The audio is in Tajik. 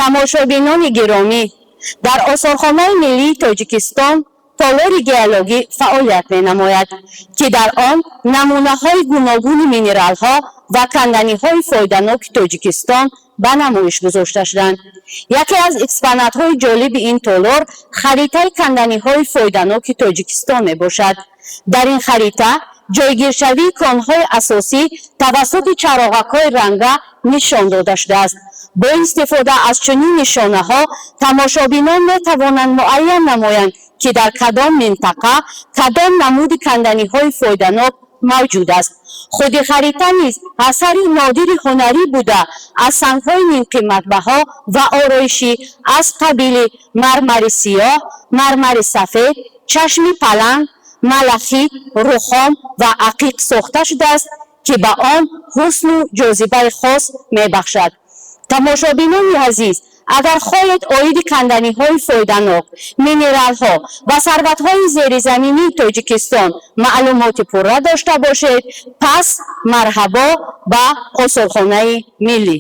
Тамошобинони гиромӣ, дар Осорхонаи миллии Тоҷикистон толори геологӣ фаъолият менамояд, ки дар он намунаҳои гуногуни минералҳо ва канданиҳои фоиданоки Тоҷикистон ба намоиш гузошта шуданд. Яке аз экспонатҳои ҷолиби ин толор харитаи канданиҳои фоиданоки Тоҷикистон мебошад. Дар ин харита ҷойгиршавии конҳои асосӣ тавассути чароғакҳои ранга нишон дода шудааст. Бо истифода аз чунин нишонаҳо тамошобинон метавонанд муайян намоянд, ки дар кадом минтақа кадом намуди канданиҳои фоиданок мавҷуд аст. Худи харита низ асари нодири ҳунарӣ буда, аз сангҳои нимқиматбаҳо ва ороишӣ аз қабили мармари сиёҳ, мармари сафед, чашми паланг, малахит, рухом ва ақиқ сохта шудааст, ки ба он ҳусну ҷозибаи хос мебахшад. Тамошобинони азиз, агар хоҳед оиди канданиҳои фоиданок, минералҳо ва сарватҳои зеризаминии Тоҷикистон маълумоти пурра дошта бошед, пас марҳабо ба Осорхонаи миллӣ.